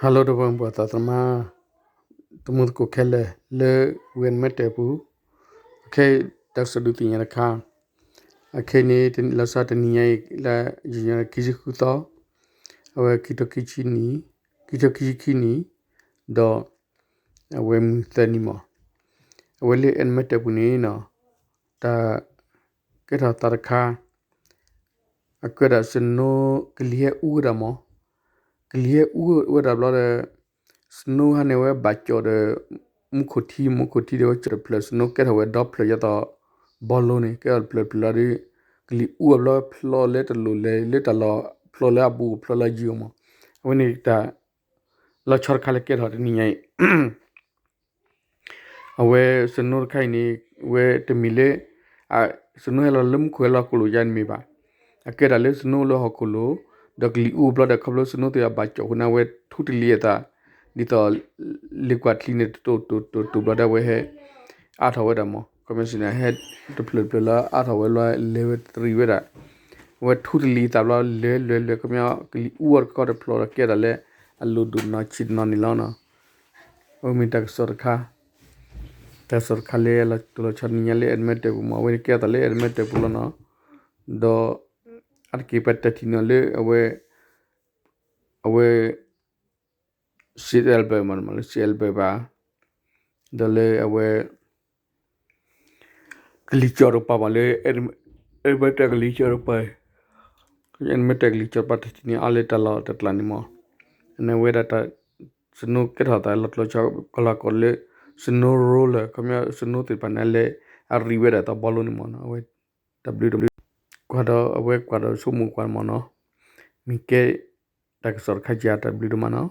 Hello ဒီပုၢ်ဝဲၢ်သရၣ်သမါ တံၤသကိးခဲလၢာ်လၢ ဝဲမဲာ်တဲာ်ပူၤ, အခဲအံၤ တၢ်ကစီၣ်ဒုးသ့ၣ်ညါတခါ, အခဲအံၤန့ၣ် လီၤဆီတနံၤညါအံၤ လၢယညါခံဆံဃုသီ, အဝဲခံထိခံဆံနံၣ်, ခံထိခံဆံခံနံၣ်, ဒီး အဝဲမုၢ်သၢနံၤမး, အဝဲလၢ ဝဲမဲာ်တဲာ်ပူၤန့ၣ်နီၤ, တၢ် ကဲထီၣ်သးတခါ အကဲဒၣ် snow ကလံၤဟဲအူဝဲဒၣ်မး, ကလံၤဟဲအူဝဲဒၣ်ဘျီဒီး snow ဟါန့ၣ် အဝဲဘၣ်ကၠီၣ်ဒီး မူခိၣ်ထံ မူခိၣ်ထံဒီး အဝဲကၠီၣ်တဖျၢၣ် snow ကဲထီၣ်ဝဲဒီဖျၢၣ် ယသးဘီလိန့ၣ် ကဲထီၣ်တဖျၢၣ်တဖျၢၣ်လီၤဒီး ကလံၤအူအဘျီဖျိးလၢတလိၣ်လဲၤ လၢတၢ်လီၢ် ဖျိးလၢအဘူး ဖျိးလၢအယုၢ်မး, အဝဲန့ၣ်တၢ် လီၤဆီတခါလၢကဲထီၣ်တနံၤညါအံၤ အဝဲ snow တခါအံၤန့ၣ် ဝဲတမ့ၢ်လၢ snow ဟဲလီၤလၢမူခိၣ်ဟဲလီၤဟီၣ်ခိၣ်လိၤယါတမ့ၢ်ဘၣ်, အကဲဒၣ်လၢ snow လၢဟီၣ်ခိၣ်လိၤ, ဒီးကလံၤအူအဘျီဒီး ခီဖျိ snow သ့ၣ်အဘၣ်ကၠီၣ်အဃိန့ၣ် အဝဲထူတလံၤအသး ဒ်သိး လ့ကွၢ်ချံန့ၣ် တတိၢ်တိၢ်တိၢ်တိၢ်ဘျီဒီး အဝဲဟဲ အါထီၣ်ဝဲဒၣ်မး, ခီပညီစံးန့ၣ် ဟဲတဖျၢၣ်တဖျၢၣ်လၢအါထီၣ်ဝဲလီၤ လဲၤဝဲတရံးဝဲဒၣ်, အဝဲထူတလံၤအသးဘျီ လဲၤလဲၤလဲၤ ခီပညီ ကလံၤအူအီၤတခီတဖျိးဒီး ကဲဒၣ်လၢ အလိၣ်ဒိၣ်နီၢ်ဆံးတနီၤန့ၣ်လီၤနီၤ. အဝဲမ့ၢ်တၢ်ကစီၣ်တခါ, တၢ်ကစီၣ်တခါလၢအလီၤတိၢ်လီၤဆီတနံၤညါလၢ ဝဲမဲာ်တဲာ်ပူၤမး, အဝဲန့ၣ်ကဲအသးလၢ ဝဲမဲာ်တဲာ်ပူၤလီၤနီၤ, ဒီး အါတက့ၢ်ပတၢ်ထံၣ်န့ၢ်လၢအဝဲ အဝဲ Sydney မး လၢ Sydney ဘၣ်, ဒီးလၢအဝဲ ကလံၤကၠီၣ်တကပၤမးလၢ Edmonton ကလံၤကၠီၣ်တကပၤ, Edmonton ကလံၤကၠီၣ်တကပၤတထံၣ်န့ၢ်အါလၢတၢ်လီၢ်တၢ်ကျါန့ၣ်မး, အန့ၣ်ဝဲဒၣ်တၢ် snow ကဲထီၣ်သးလီၤကျိၤဆီကလီကီၢ်လၢ snow roller ခီပညီ snow သ့ၣ်တဖၣ်န့ၣ်လၢ အရံးဝဲဒၣ်သးဘီလိန့ၣ်မးနီၤ, အဝဲ တၢ်ဘျုးတၢ်ဘျုး ကွၢ်ဒီးအဝဲကွၢ်ဒီးဆိကမိၣ်ကွၢ်မးနီၤ, မ့ၢ်ကဲ တၢ်ကစီၣ်တခါကၢ် တၢ်ဘျုးဒိၣ်မးနီၤ.